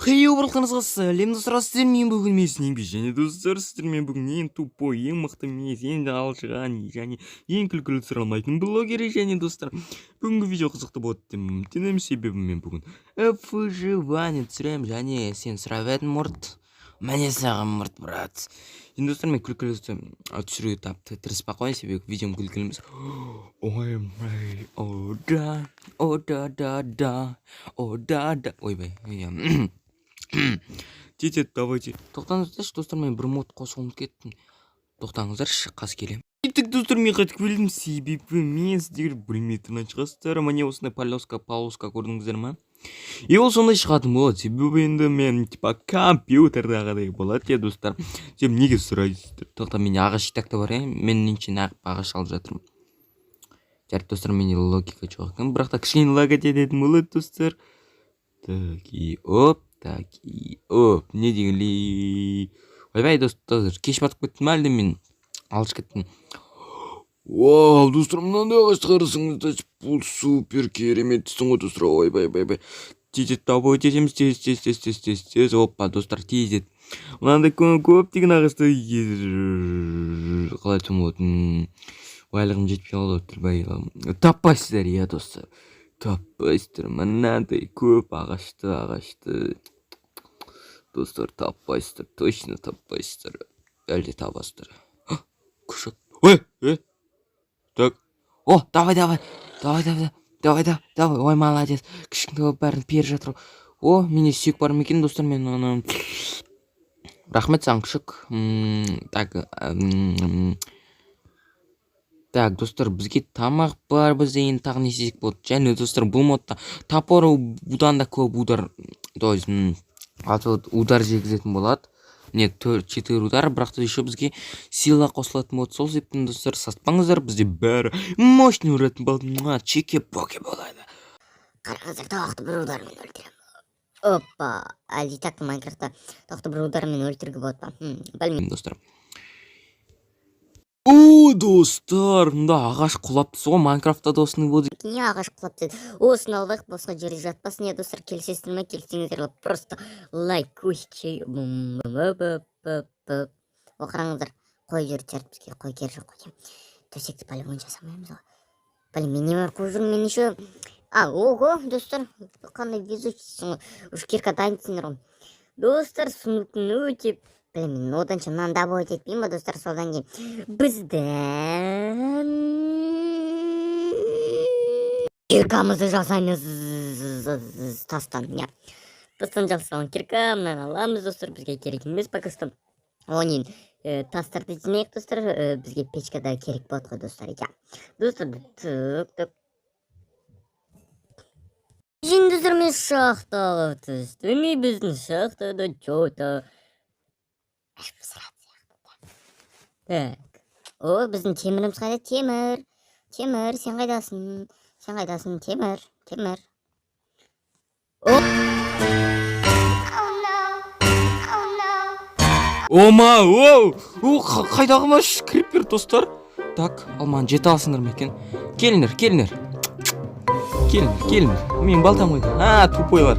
Хей, барлықтарыңызға сәлем, достар! Сіздермен бүгін мен, Сенбі, және, достар, сіздермен бүгін ең тупой, ең мықты емес, ең алжыған және ең күлкілі түсіре алмайтын блогері. Және, достар, бүгінгі видео қызықты болады деп үміттенемін, себебі мен бүгін выживание түсіремін. Және сен сұрап едің мұрт, міне саған мұрт, брат. Енді, достар, мен күлкілі түсіруге тырыспай ақ қояйын, себебі видеом күлкілі емес. Ой, о да, о да, да, да, о да, да, ойбай, иә. Тез, давайте. Тоқтаңыздаршы, достар, мен бір мод қосуға ұмытып кеттім. Тоқтаңыздаршы, қазір келемін. Кеттік, достар, мен қайтып келдім, себебі мен сіздер білмей тұрған шығарсыздар. Міне, осындай полоска көрдіңіздер ма? И ол сондай шығатын болады, себебі енді мен типа компьютердағыдай болады, иә, достар. Сен неге сұрайсыздар? Тоқта, менде ағаш и так та бар, иә. Мен нынче неғып ағаш алып жатырмын? Жарайды, достар, менде логика жоқ екен, бірақ та кішкене лагать ететін болады, достар. Так и оп, так и оп, не деген ли? Ойбай, достар, кеш батып кеттім ма, әлде мен алыс кеттім? Вау, достар, мынандай ағашты қарасаңыздаршы, бұл супер керемет түсін ғой, достар. Ойбай, ойбай, тез добыть етеміз, тез, тез, тез, тез, тез, тез. Опа, достар, тез ет. Мынандай көптеген ағашты, қалай айтсам болады, байлығым жетпей қалды ғой. Таппайсыздар, иә, достар, таппайсыздар мынандай көп ағашты, достар, таппайсыздар, точно таппайсыздар. Әлде табасыздар? Күшік, ой, е, так, о, давай, давай, давай, давай, давай, давай, давай, ой, молодец, кішкентай болып бәрін періп жатыр. О, менде сүйек бар ма екен, достар? Мен оны, рахмет саған, күшік. Так, так, достар, бізге тамақ бар, бізде енді тағы не істесек болады? Және, достар, бұл модта топор бұдан да көп удар, то есть удар жегізетін болады, не төрт, четыре удар, бірақ та еще бізге сила қосылатын болады. Сол себептен, достар, саспаңыздар, бізде бәрі мощный ұратын болады, чеке поке болады. Қараңыздар, тауықты бір удармен өлтіремін. Опа! Әлде так Майнкрафтта тауықты бір удармен өлтіруге болады па? Білмеймін. Достар, о, достар, мында ағаш құлап түсті ғой. Майнкрафтта да осындай болды. Не, ағаш құлап түседі. Осыны алып алайық, босқа жерде жатпасын, иә, достар, келісесіздер ме? Келіссеңіздер, просто лайк. О, қараңыздар, қой жүр шығар, бізге қой керек жоқ қой. Төсекті по-любому жасамаймыз ғой. Блин, мен не бар қуып жүрмін мен еще? А, ого, достар, қандай везучийсің ғой, уже кирка дайынсыңдар ғой, достар. Сундуктың өте, блин, мен оданша мынаны добавить етпеймін ба, достар? Содан кейін біздің киркамызды жасаймыз тастан, иә, тастан жасалған кирка. Мынаны аламыз, достар, бізге керек емес пока что. Одан кейін тастарды жинайық, достар, бізге печкада керек болады ғой, достар, иә, достар. Так, так, енді, достар, мен шахтаға түстім, и біздің шахтада че то іш пысырады сияқты. Так, о, біздің теміріміз қайда? Темір, темір, сен қайдасың? Сен қайдасың, темір, темір? О! Oh no. Oh no. Ома, оу, о, қайдағы маш крипер, достар? Так, алманы жете аласыңдар ма екен? Келіңдер, келіңдер, келіңдер, келіңдер. Менің балтам қайда? А, тупойлар.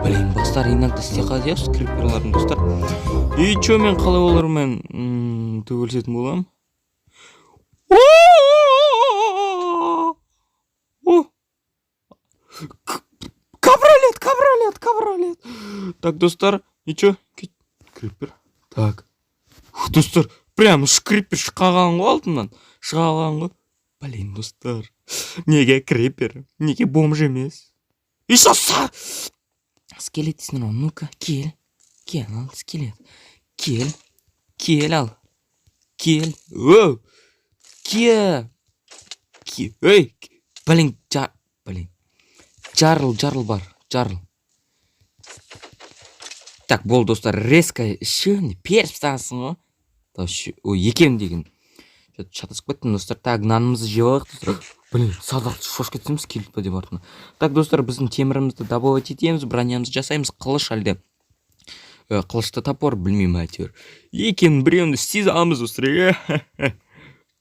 Блин, бастары иногда істей қалады, иә, криперлардың, достар. И че, мен қалай олармен төбелесетін боламын? О! Кабролет, кабролет, кабролет. Так, достар, ничего, крипер. Так. Ух, достар, прям крипер шыға қалған ғой, алдымнан. Шыға қалған ғой. Блин, достар. Неге крипер? Неге бомж емес? Еще скелет дейсіңдер ғой. Ну-ка, кел. Кел, ал, скелет. Кел. Кел, ал. Кел. Оу. Кел. Ей, блин, блин. Жарыл, жарыл бар, жарыл. Так, болды, достар, резко ішін періп тастағансың ғой. Ой, екеуін деген. Шатасып кеттім, достар. Так, нанымызды жеп алайық, достар. Блин, садақ, шошып кетсем, скелет па деп артына. Так, достар, біздің темірімізді добывать етеміз, бронямызды жасаймыз, қылыш әлде. Қылышты топор, білмеймін әйтеуір. Екеуінің біреуін істей саламыз, достар.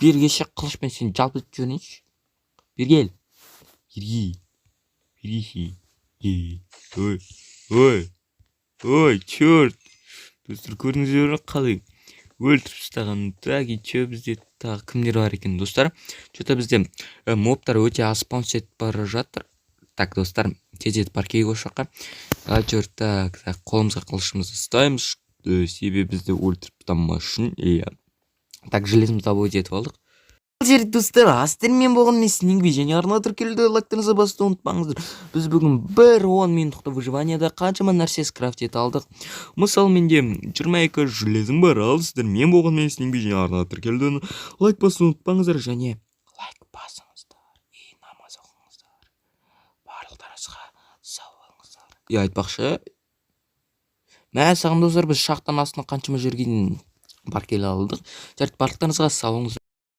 Бері келші, қылышпен сені жалп етіп жіберейінші. Бері кел, бері, бері. Ой, ой, ой, черт! Достар, көрдіңіздер ме, қалай өлтіріп тастаған? Так, и че, бізде тағы кімдер бар екен, достар? Че то бізде мобтар өте аз спаун етіп бара жатыр. Так, достар, тездетіп бар керек осы жаққа. А, черт. Так, так, қолымызға қылышымызды ұстаймыз, себебі бізді өлтіріп тастамас үшін, иә. Так, железімізді добыть етіп алдық. Жарайды, достар, сіздермен болған мен, Снингби, және арна тіркелуді, лайктарыңызды басуды ұмытпаңыздар. Біз бүгін бір 10 минуттық выживанияда қаншама нәрсе скрафт ете алдық. Мысалы, менде 22 железім бар. Ал сіздермен болған мен, Снингби, және арна тіркелуді, лайк басуды ұмытпаңыздар және лайк басыңыздар и намаз оқыңыздар. Барлықтарыңызға сау болыңыздар. И айтпақшы, мәссаған, достар, біз шахтаның астына қаншама жерге дейін бар келе алдық. Жарайды, барлықтарыңызға сау болыңыздар.